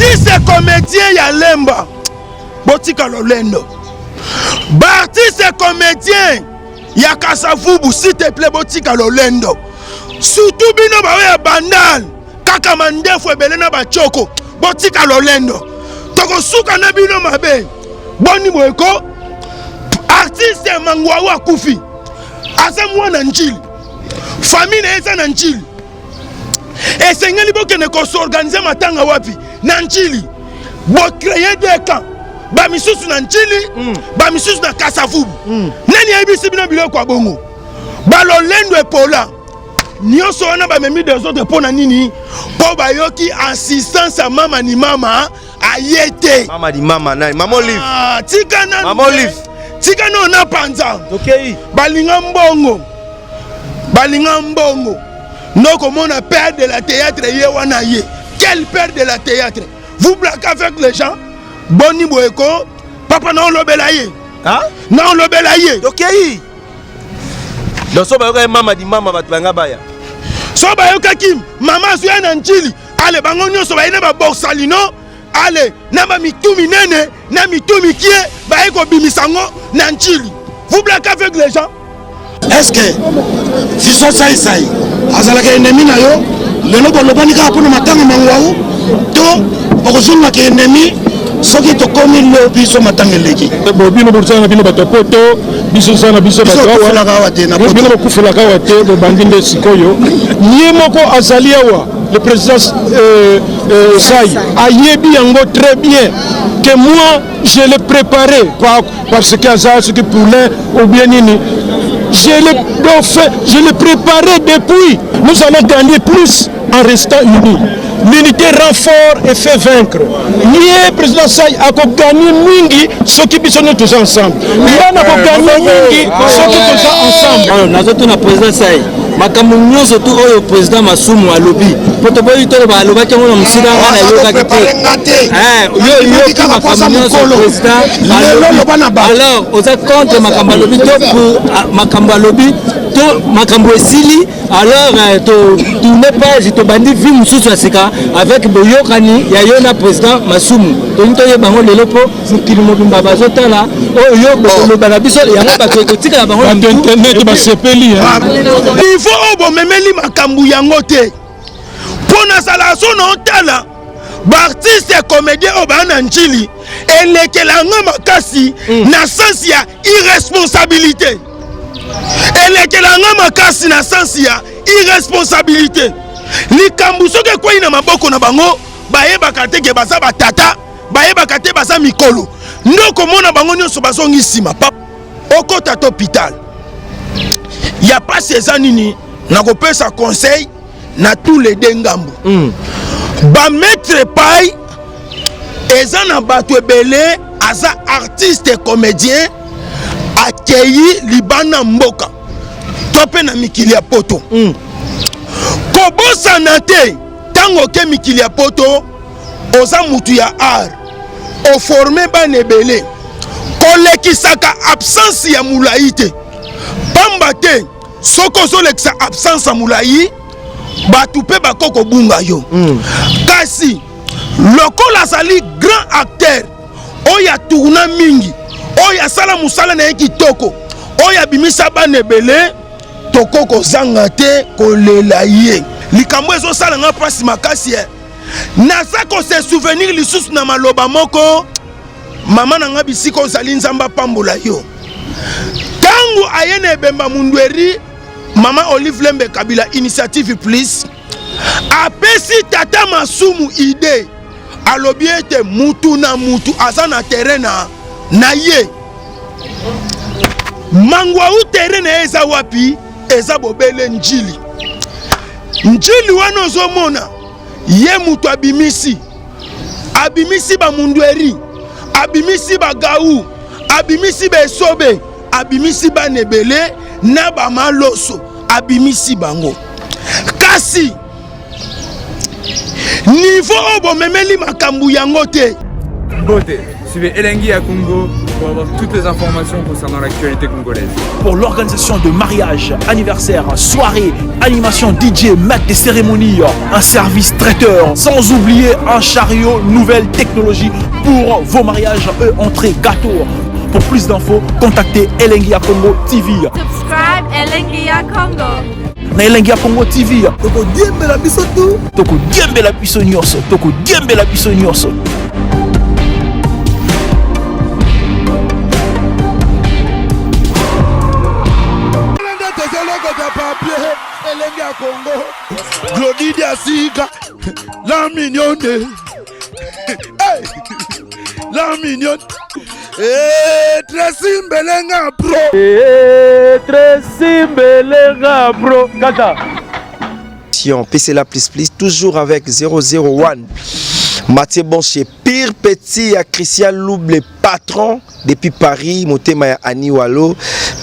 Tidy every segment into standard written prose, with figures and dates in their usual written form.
Baartiste comédien ya Lemba, botika lolendo. Baartiste comédien ya Kasavubu, s'il te plaît, botika lolendo. Surtout bino baoyo ya Bandal, kaka mandefu ebele na bachoko, botika lolendo. Tokosuka na bino mabe. Boni boye ko artiste Mangwawu akufi, aza mwana Njili, famille na ye eza na Njili. Esengeli bokende kosorganize matanga wapi? Na Njili. Bocreye deux camps, bamisusu na Njili, bamisusu na Kasavubu. Nani ayebisi bino biloko ya bongo? Balolendo epola nyonso wana bamemi desordre mpo na nini? Mpo bayoki assistance ya mama ni mama aye te. Mama ni mama nani? Mama Olive. Ah, tika nanu. Mama Olive. Tika nanu na panza. Tokei. Balinga mbongo. Balinga mbongo. Nokomona père de la théâtre ye wana ye. Quel père de la théâtre? Vous blaguez avec les gens? Boni boyeko, papa na olobela ye. Hein? Na olobela ye. Tokei. Donc so bayokaki mama di mama bato banga baya. So bayokaki mama azoya na Njili, ale bango nyonso baye na ba borsalino, ale na ba mitu minene na mitu mikie, baye kobimisa ngo na Njili. Vous blaguez avec les gens? Est-ce que Fiston Sai Sai azalaka ennemi na yo? Lelo bolobani kaka mpona matanga Mangwawu to okozongaka ennemi soki tokomi lobi so matanga eleki? Bo bino bozala na bino bato ya poto, biso toza na biso bato awa. Biso awa te na poto. Bino bokufelaka awa te, bobandi nde sikoyo. Ye moko azali awa, le président Sai ayebi yango très bien que moi je l'ai préparé pas parce que aza soki poulain ou bien nini. Je l'ai donc fait, je l'ai préparé depuis. Nous allons gagner plus en restant unis. L'unité rend fort et fait vaincre. Ye président Sai a gagné mingi soki biso nous tous ensemble. Nga na ko gagné mingi soki toza ensemble. Alors nazotuna président Sai, makambo nyonso tu oyo président Masumu alobi, po toboyi toloba alobaki yango na mosika, nga nayokaki te. Yo yoki makambo nyonso président alobi. Alors oza contre makambo alobi to pour makambo alobi to makambo esili? Alors to tourne page, tobandi vie mosusu ya sika avec boyokani ya yo na président Masumu. Tolingi toyeba yango lelo mpo mokili mobimba bazotala oyo yo bokoloba na biso yango, bato ekotikala bango na Bato mutu. internet basepeli, hein. Niveau oyo bomemeli makambo yango te, mpo nazala so na otala baartiste comédien oyo baya na Njili, elekela yango makasi na sens ya irresponsabilité. Elekela yango makasi na sens ya irresponsabilité. Likambo soki ekwei na maboko na bango, bayebaka te ke baza batata, bayebaka te baza mikolo. Nde okomona bango nyonso bazongi nsima. Okota to hôpital ya pasi eza nini? Nakopesa conseil na tous les deux ngambo. Bamaître pai eza na bato ebele, aza artiste comédien, akei libanda mboka to mpe na mikili ya poto. Kobosana te, ntango oke mikili ya poto, oza mutu ya art, oforme bana ebele. Kolekisaka absence ya molai te, pamba te soki ozolekisa absence ya molai, bato mpe bako kobunga yo. Kasi lokola azali grand acteur oyo atourna mingi, oyo asala mosala na ye kitoko, oyo abimisa bana ebele, toko kozanga te kolela ye. Likambo ezosala nga mpasi makasi, naza kose souvenir lisusu na maloba moko mama na nga, bisika ozali, Nzambe apambola yo. Ntango aye na ebemba Mundweri, mama Olive Lembe Kabila, Initiative Plus, apesi tata Masumu idée, alobi ete mutu na mutu aza na terrain na ye. Mangwau terrain na ye eza wapi? Eza bobele Njili. Njili wana ozomona ye mutu abimisi bamundweri, abimisi bagau, abimisi besobe, abimisi bana ebele na bamaloso, abimisi bango. Kasi niveau oyo bomemeli makambo yango te. Mbote. Suivez Elengi à Congo pour avoir toutes les informations concernant l'actualité congolaise. Pour l'organisation de mariages, anniversaires, soirées, animation DJ, maître des cérémonies, un service traiteur, sans oublier un chariot nouvelle technologie pour vos mariages et entrées gâteaux. Pour plus d'infos, contactez Elengi Congo TV. Subscribe Elengi Congo. Na Elengi ya Congo TV. Tokodiembela biso tu. Tokodiembela biso nyonso. Tokodiembela biso nyonso. Elengi ya Congo. Glody Diasika, la mignonne. Hey! La mignonne. Eh, Tracy Mbelenga pro. Eh, Tracy Mbelenga pro. Kaka. PCLA plus plus toujours avec 001 Mathieu Bonche pire petit ya Christian Louble patron depuis Paris motema ya Annie Walo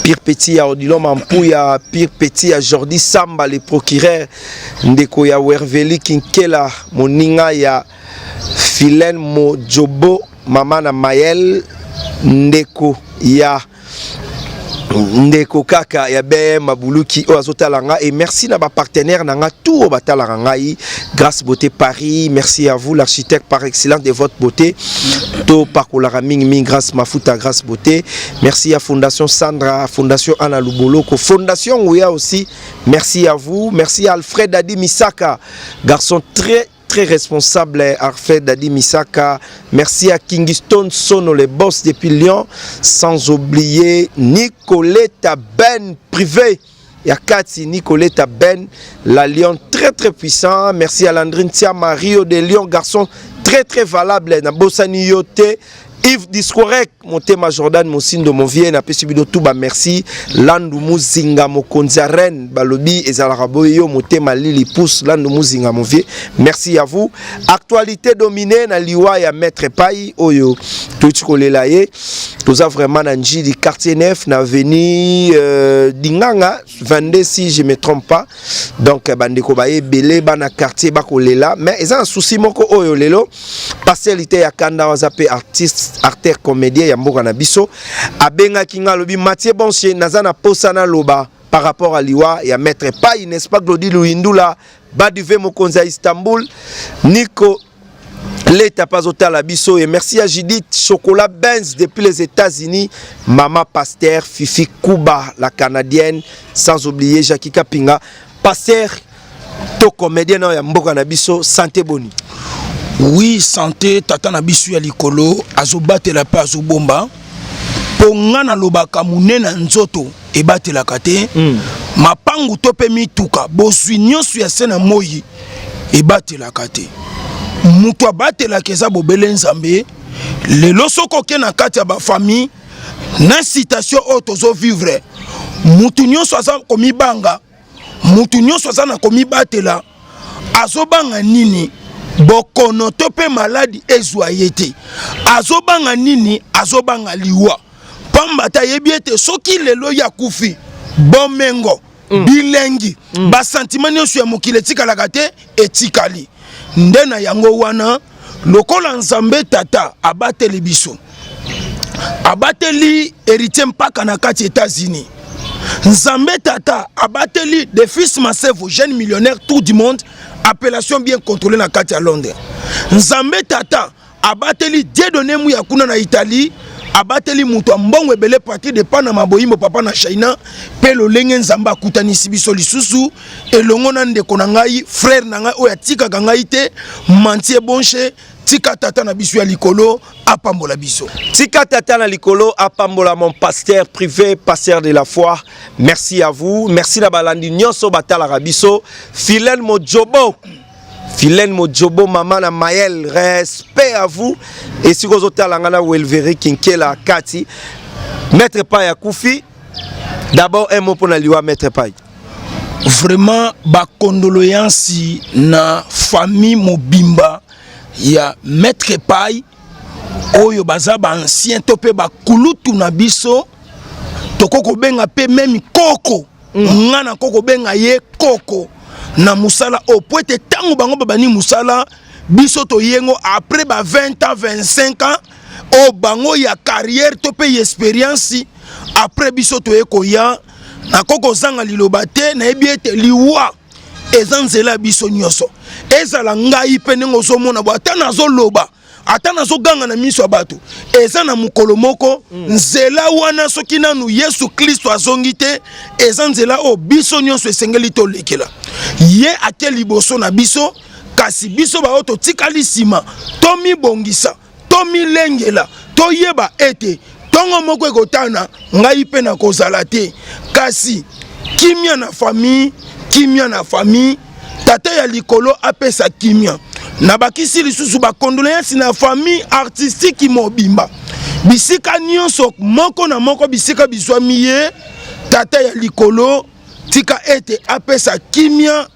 pire petit ya Odilon Mampuya pire petit ya Jordi Samba le procureur ndeko ya Werveli Kinkela moninga ya Philène Mojobo mama na Mayel ndeko ya ndeko kaka ya BM Mabuluki oyo azotala nga et merci na ba partenaires na nga tout oyo batalaka ngai Grâce Beauté Paris merci à vous l'architecte par excellence de votre beauté to pakolaka mingi mingi Grâce Mafuta Grâce Beauté merci à Fondation Sandra Fondation Anna Luboloko Fondation Nguya aussi merci à vous merci à Alfred Adi Misaka garçon très très responsable Alfred Dadi Misaka. Merci à Kingston Sono, le boss depuis Lyon. Sans oublier Nicoletta Ben privé. Yakati Nicoletta Ben, la Lyon très très puissant. Merci à Landrine Tiama, Rio de Lyon, garçon très très valable. Na Bossani Yote. Yves Discorek, motema Jordan Mosindo mon vieux napesi bino tout ba merci. Landu Muzinga mokonzi ya Rennes balobi ezalaka boye yo motema Lili pousse Landu Muzinga mon vieux. Merci à vous. Actualité dominée na liwa ya maître Pai oyo touti kolela ye. Toza vraiment na Njili quartier 9 na avenue euh, Dinganga 22 si je me trompe pas. Donc bandeko baye ebele bana quartier bakolela mais eza na souci moko oyo lelo Pasteur Lite ya Kanda waza pe artiste, acteur comédien ya mboka na biso abengaki nga alobi Mathieu Bonche naza na posa na loba par rapport à liwa ya maître Pai n'est-ce pas Glody Luindula Baduve mokonzi ya Istanbul Nico Leta pazotala biso et merci à Judith Chocolat Benz depuis les États-Unis Maman Pasteur Fifi Kuba la canadienne sans oublier Jackie Kapinga Pasteur to comédien na ya mboka na biso santé boni oui santé tata na biso ya likolo azobatela mpe azobomba mpo nga nalobaka monene na nzoto ebatelaka te mm. mapangu to mpe mituka bozwi nyonso ya se na moi ebatelaka te moto abatelaka eza bobele nzambe lelo soki oke na kati ya bafamille na citation oyo tozovivre motu nyonso aza komibanga Mutu nyonso aza na komibatela, azobanga nini? Bokono to mpe maladi ezwa ye te. Azobanga nini? Azobanga liwa, pamba te ayebi ete soki lelo ye akufi, bomengo mm. bilengi mm. basantima nyonso ya mokili etikalaka te, etikali nde na yango wana lokola Nzambe Tata abateli biso, abateli Heritier Mpaka na kati Etats-Unis, Nzambe Tata abateli de fils Masevo, jeune millionnaire tour du monde, appellation bien contrôlée na kati ya Londres. Nzambe Tata abateli Dieudonné Muya kuna na Italie, abateli moto ya mbongo ebele partir de Panama Boyimbo papa na China mpe lolenge Nzambe akutanisi biso lisusu elongo na ndeko na ngai frère na ngai oyo atikaka ngai te Mantie Bonche. Tika tata na biso ya likolo apambola biso. Tika tata na likolo apambola mon pasteur privé, pasteur de la foi. Merci à vous. Merci na balandi nyonso batalaka biso. Philène Mojobo. Philène Mojobo, maman na Maël, respect à vous. Et si vous avez na Welveri Kinkela Kati, Maître Pai akufi. D'abord un mot pour la liwa Maître Pai. Vraiment ba condoléances na famille mobimba ya Maître Pai oyo baza ba ancien to pe ba kulutu na biso toko kobenga pe meme koko mm. nga na koko benga ye koko na musala oyo po ete ntango bango babandi musala biso toyengo après ba 20 ans 25 ans. Oyo bango ya carrière to mpe ya experience. Après biso toye koya, nakoki kozanga liloba te. Nayebi ete liwa eza nzela ya biso nyonso. Ezala ngai mpe ndenge ozomona bo, ata nazoloba, ata nazoganga na miso ya bato, eza na mokolo moko nzela wana, soki nanu Yesu Kristo azongi te, eza nzela oyo biso nyonso esengeli tolekela. Ye ake liboso na biso, kasi biso baoyo totikali nsima, tomibongisa, tomilengela, toyeba ete ntongo moko ekotana, ngai mpe nakozala te. Kasi kimia na famille, kimia na famille, tata ya likolo apesa kimia. Nabakisi lisusu bacondoléance na famille artistique mobimba, bisika nyonso, moko na moko, bisika bizwami ye. Tata ya likolo, tika ete apesa kimia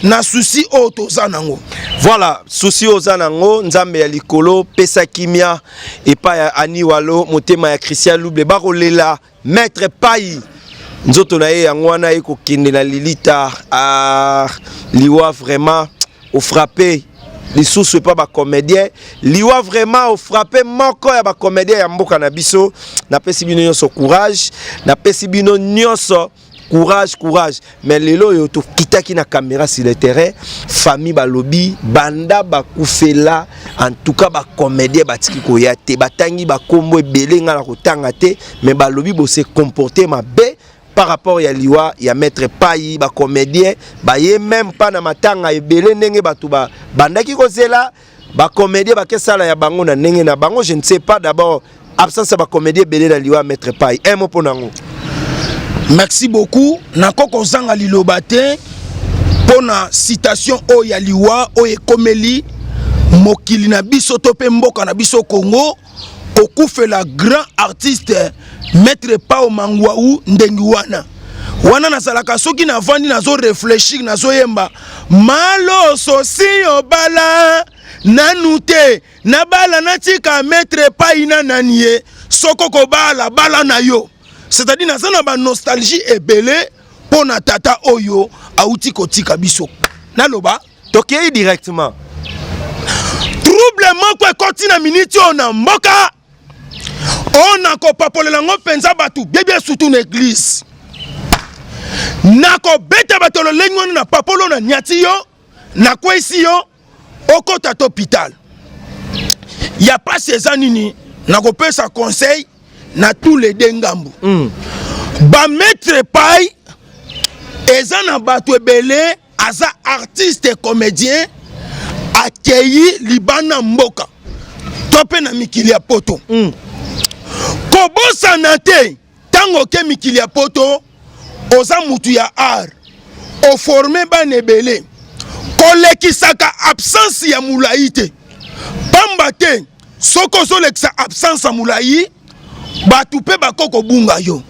na souci oyo toza nango. Voilà, souci oyo oza nango, Nzambe ya likolo pesa kimia epai ya Ani Walo, motema ya Christian Louble. Bakolela Maître Pai, nzoto na ye yango wana ekokende na lilita. Ah, liwa vraiment ofrappe lisusu epa bacomédien. Liwa vraiment ofrappe moko ya bacomédien ya mboka na biso. Napesi bino nyonso courage, napesi bino nyonso courage, courage. Mais lelo oyo tokitaki na caméra sur le terrain, famille balobi banda bakufela, en tout cas bacomédien batiki koya te. Batangi bakombo ebele, nga na kotanga te, mais balobi bose comporter mabe par rapport ya liwa ya Maître Pai. Bacomédien baye même pas na matanga ebele ndenge bato bandaki kozela. Bacomédien bakesala ya bango na ndenge na bango, je ne sais pas. D'abord, absence ya bacomédien ebele na liwa ya Maître Pai, un mot mpo nango? Merci beaucoup. Nakoki kozanga liloba te mpo na citation oyo ya liwa oyo ekomeli mokili na biso to mpe mboka na biso Congo, kokufela grand artiste Maître Pao Mangwau. Ndenge wana wana nazalaka, soki navandi, nazo réfléchir, nazoyemba maloso si obala nanu te, nabala, natika Maître Pai na nani ye. Soko kobala, bala na yo. C'est-à-dire naza na banostalgie ebele mpo na tata oyo auti kotika biso. Naloba. Tokei directement. Trouble moko ekoti na miniti oyo na mboka oyo, nakopapolela yango mpenza bato biebie, surtout na église. Nakobeta bato lolenge wana na papolo, na niati yo, nakweyisi yo, okota to hôpital ya pasi. Eza nini? Nakopesa conseil na tous les deux ngambu. Bamaître Pai eza na bato ebele, aza artiste comédien, akei libanda mboka to mpe na mikili ya poto. Kobosana te, ntango oke mikili ya poto, oza mutu ya art, oforme bana ebele, kolekisaka absence ya molai te, pamba te soki ozolekisa absence ya molai, bato mpe bako kobunga yo.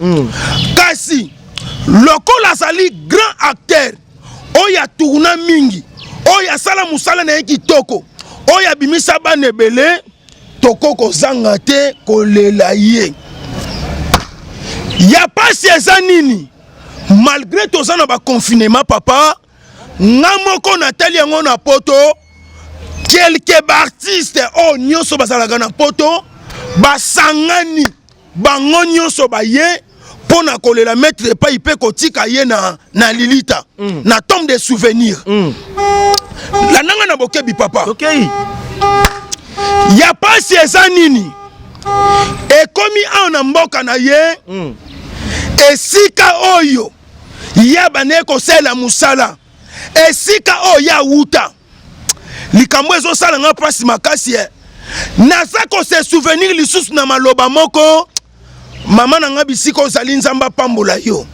Kasi lokola azali grand acteur oyo atourna mingi, oyo asala mosala na ye kitoko, oyo abimisa bana ebele, toko kozanga te kolela ye. Ya pasi eza nini? Malgré toza na baconfinement, papa, nga moko natali yango na poto, quelque baartiste oyo nyonso bazalaka na poto basangani, bango nyonso baye mpo na kolela Maître Epai mpe kotika ye na lilita, na tombe de souvenir. Landanga na bokebi, papa. Okay. Ya pasi eza nini? Ekomi awa na mboka na ye. Esika oyo ye bandeki kosalela mosala, esika oyo ye awuta, likambo ezosala nga mpasi makasi e. Naza kose souvenir lisusu na maloba moko mama na nga, bisika ozali, Nzambe apambola yo.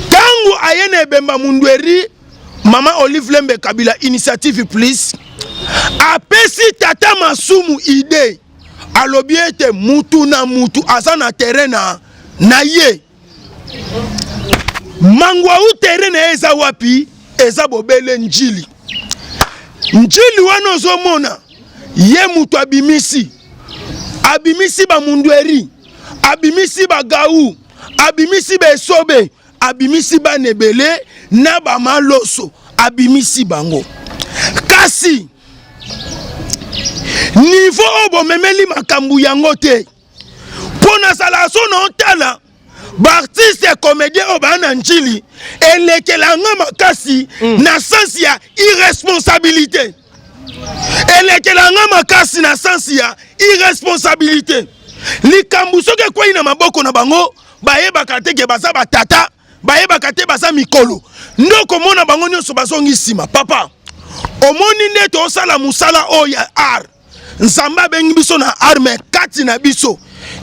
Ntango aye na ebemba Mundweri, mama Olive Lembe Kabila, Initiative Plus, apesi tata Masumu idée, alobi ete mutu na mutu aza na terrain na ye. Mangwau, terrain na ye eza wapi? Eza bobele Njili. Njili wana ozomona, ye mutu abimisi bamundweri, abimisi bagau, abimisi baesobe, abimisi bana ebele na bamaloso, abimisi bango. Kasi Niveau oyo bomemeli makambo yango te. Mpo nazala so na otala baartiste comédien oyo baa na njili elekela nga makasi na sens ya irresponsabilité. Elekela nga makasi na sens ya irresponsabilité. Likambo soki ekwei na maboko na bango, bayebaka te ke baza batata, bayebaka te baza mikolo, nde okomona bango nyonso bazongi nsima. Papa, omoni nde tosala mosala oyo ya art. Nzambe abengi biso na art, mais kati na biso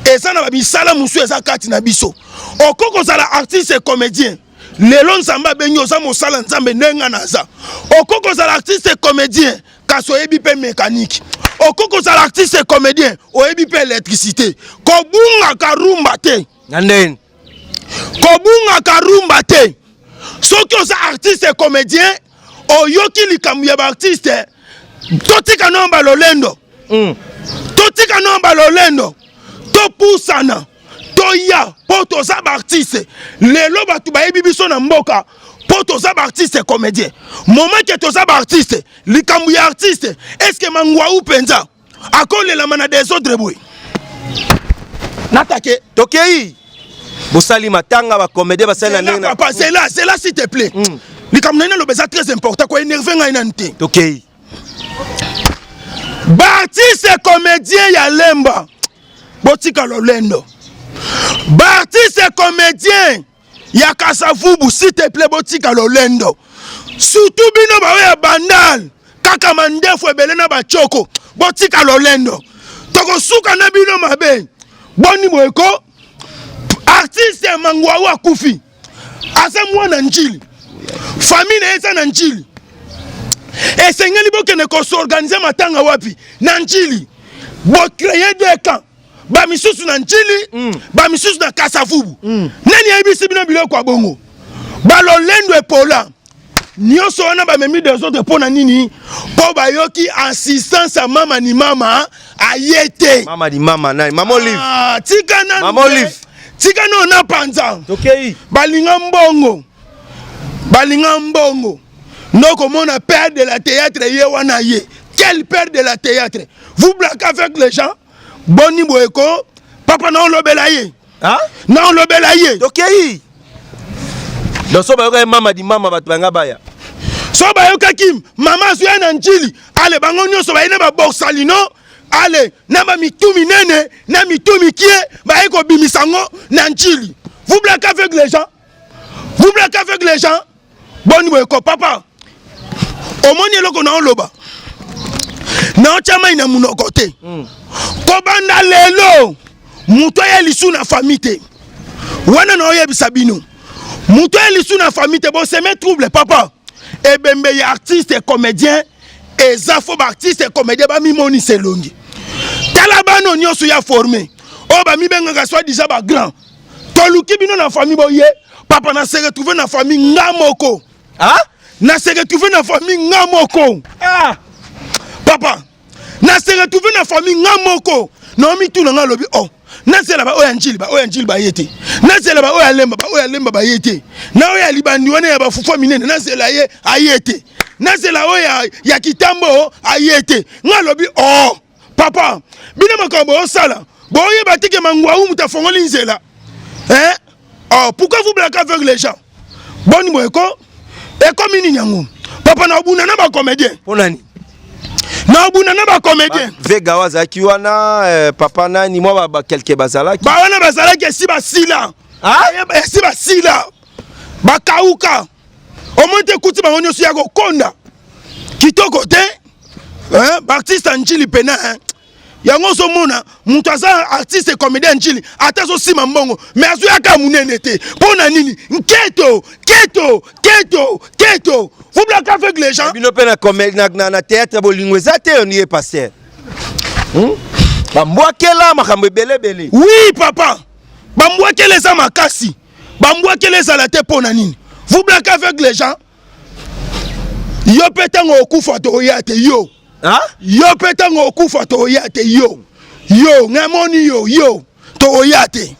eza na bamisala mosusu eza kati na biso. Okoki kozala artiste comédien lelo, Nzambe abengi oza mosala Nzambe ndenge naza. Okoki kozala artiste comédien kasi oyebi mpe mécanique. Okoki kozala artiste comédien oyebi mpe électricité. Kobungaka rumba te. Na ndeni kobungaka rumba te. Soki oza artiste comédien, oyoki likambo ya baartiste, totika no balolendo, totika no balolendo, topusana, toya mpo toza baartiste. Lelo bato bayebi biso na mboka mpo toza baartiste comédien. Moment ke toza baartiste, likambo ya artiste, est-ce Mangwau mpenza akolelama na désordre boye? Natake. Tokei, bosali matanga, bacomédien basali na ndenge papa, zela, zela, s'il te plaît. Likambo na ngai naloba eza très important, koénerve ngai nani te. Tokei. Baartiste comédien ya Lemba, botika lolendo. Baartiste comédien ya Kasavubu, s'il te plaît, botika lolendo. Surtout bino baoyo ya Bandal, kaka mandefu ebele na bacoko, botika lolendo, tokosuka na bino mabe. Boni boyeko, artiste ya Mangwau akufi, aza mwana Njili, famille na ye eza na Njili. Esengeli bokende kos'organiser matanga wapi? Na Njili. Bocréer deux camps, bamisusu na Njili, bamisusu na Kasavubu. Nani ayebisi bino biloko ya bongo? Balolendo epola nyonso wana bamemi désordre mpo na nini? Mpo bayoki assistance ya mama ni mama aye te. Mama ni mama nani? Mama Olive? Ah, tika nanu. Mama Olive. Tika nano na panza. Tokei. Balinga mbongo, balinga mbongo. Nokomona père de la théâtre ye wana ye. Quel père de la théâtre? Vous blaguez avec les gens. Boni boyeko, papa, na olobela ye. Ah? Na olobela ye. Tokei. Donc so bayokaki mama di mama, bato banga baya. So bayokaki mama azwi na Njili, ale bango nyonso baye na baborsalino, ale na bamitu minene na mitu mikie, baye kobimisa yango na Njili. Vous blaguez avec les gens, vous blaguez avec les gens. Boni boyeko, papa, omoni eloko na oloba, naotya mai na monoko te. Kobanda lelo, moto aya lisu na famille te. Wana na oyebisa bino, moto aya lisu na famille te, bosemer trouble. Papa, ebembe ya artiste comédien eza fo baartiste comédien bamimonisa elongi. Tala bano nyonso ya forme oyo bamibengaka soi-disant bagrand, toluki bino na famille boye. Papa, na se retrouve na famille nga moko. Ah? Na se retrouve na famille nga moko. Ah! Papa, na se retrouve na famille nga moko. Naomituna nga, alobi: oh, nazela baoyo ya Njili, baoyo ya Njili baye te, nazela baoyo ya Lemba, baoyo ya Lemba baye te, na oyo ya libandi wana ya bafufu minene, nazela ye aye te, nazela oyo ya Kitambo aye te. Nga alobi: oh papa, bino makambo boosala, boyeba te ke Mangwau moto afongoli nzela, hein? Oh, pourquoi vous blaguez avec les gens? Boni boyeko, ekomi nini yango? Papa, na obunda na bacomédien. Mpo nani? Na obunda na bacomédien. Vega oyo azalaki wana, papa nani, mwa bakelke bazalaki. Bawana bazalaki, esi basila. Ah? Esi basila, bakauka. Omoni te, ekuti bango nyonso ya kokonda kitoko te, hein? Baartiste ya Njili pena, hein? Yango ozomona moto aza artiste comédien Njili, ata azosima mbongo, mais azoyaka monene te. Mpo na nini? Nketo, keto, keto, keto. Vous blaguez avec les gens. Bino mpe na théâtre, bolingo eza te. Oni ye pasteur, Bambwakela makambo ebele ebele. Oui papa, bambwakela eza makasi, bambwakela ezala te. Mpo na nini vous blaguez avec les gens? Yo mpe ntango okufa, toya te yo. Ah? Yo mpe ntango okufa, toya te yo. Yo ngai moni yo, yo toya te.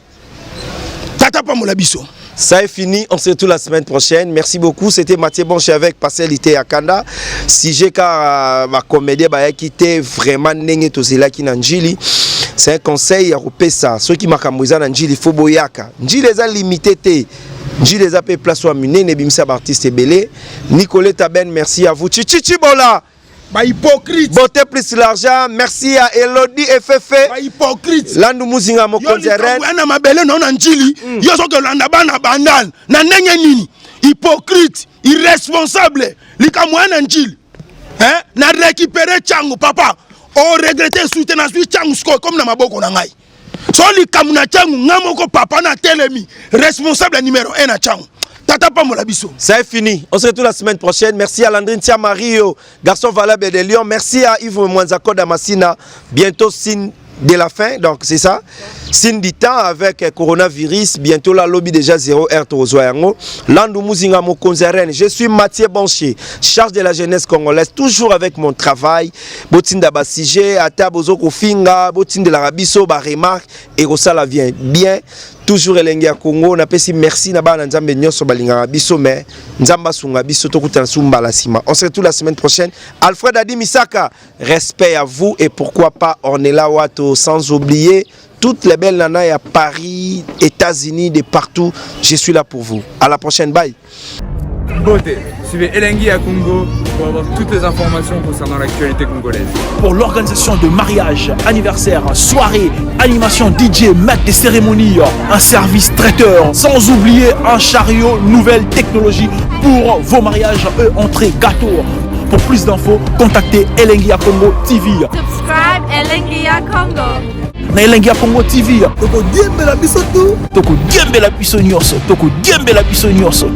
Tata, pambola biso. Ça est fini, on se retrouve la semaine prochaine. Merci beaucoup. C'était Mathieu Bonche avec Pascal Ité Akanda. Si j'ai car ma comédien ba quitté vraiment ndenge tozelaki na Njili. C'est un conseil ya kopesa soki makambo eza na Njili faut boyaka. Njili eza limité te. Njili eza pe place wa minene bimisa ba artiste ebele. Nicoletta Ben, merci à vous. Chichi Chibola. Ba hypocrite. Beauté plus l'argent. Merci à Elodie Efefe. Ba hypocrite. Landu Muzinga mokonzi ya reine. Yo na mabele na na njili. Mm. Yo soki olanda bana bandal na ndenge nini? Hypocrite, irresponsable. Likambo ya na njili. Hein? Na récupérer chango papa. O regretter soute na zui chango sikoyo comme na maboko na ngai. So likambo na chango nga moko papa na telemi responsable numéro 1 na chango. Tata pambola biso. Ça est fini. On se retrouve la semaine prochaine. Merci à Landrine Tia Mario, garçon valable de Lyon. Merci à Yves Mwanzako Damasina. Bientôt signe de la fin, donc c'est ça. Signe du temps avec coronavirus. Bientôt la lobby déjà 0 R Tozoyango. Landou Muzinga Mokonzi Reine. Je suis Mathieu Bancher, charge de la jeunesse congolaise, toujours avec mon travail. Botinda ba sujet, ata bozo kofinga, botinda la rabiso, ba remarque, et ça la vient bien. Toujours elengi ya Congo, napesi merci na bana Nzambe nyonso balingaka biso mais Nzambe asunga biso tokutana su mbala sima. On se retrouve la semaine prochaine. Alfred Adi Misaka, respect à vous et pourquoi pas Ornella Wato, sans oublier toutes les belles nanas à Paris, États-Unis, de partout. Je suis là pour vous. À la prochaine, bye. Beauté, suivez Elengi à Congo pour avoir toutes les informations concernant l'actualité congolaise. Pour l'organisation de mariages, anniversaires, soirées, animation DJ, maître des cérémonies, un service traiteur, sans oublier un chariot nouvelle technologie pour vos mariages, eux, entrée, gâteau. Pour plus d'infos, contactez Elengi à Congo TV. Subscribe Elengi ya Congo. Na Elengi ya Congo TV. Tokodiembela biso tu. Tokodiembela biso nyonso. Tokodiembela biso nyonso.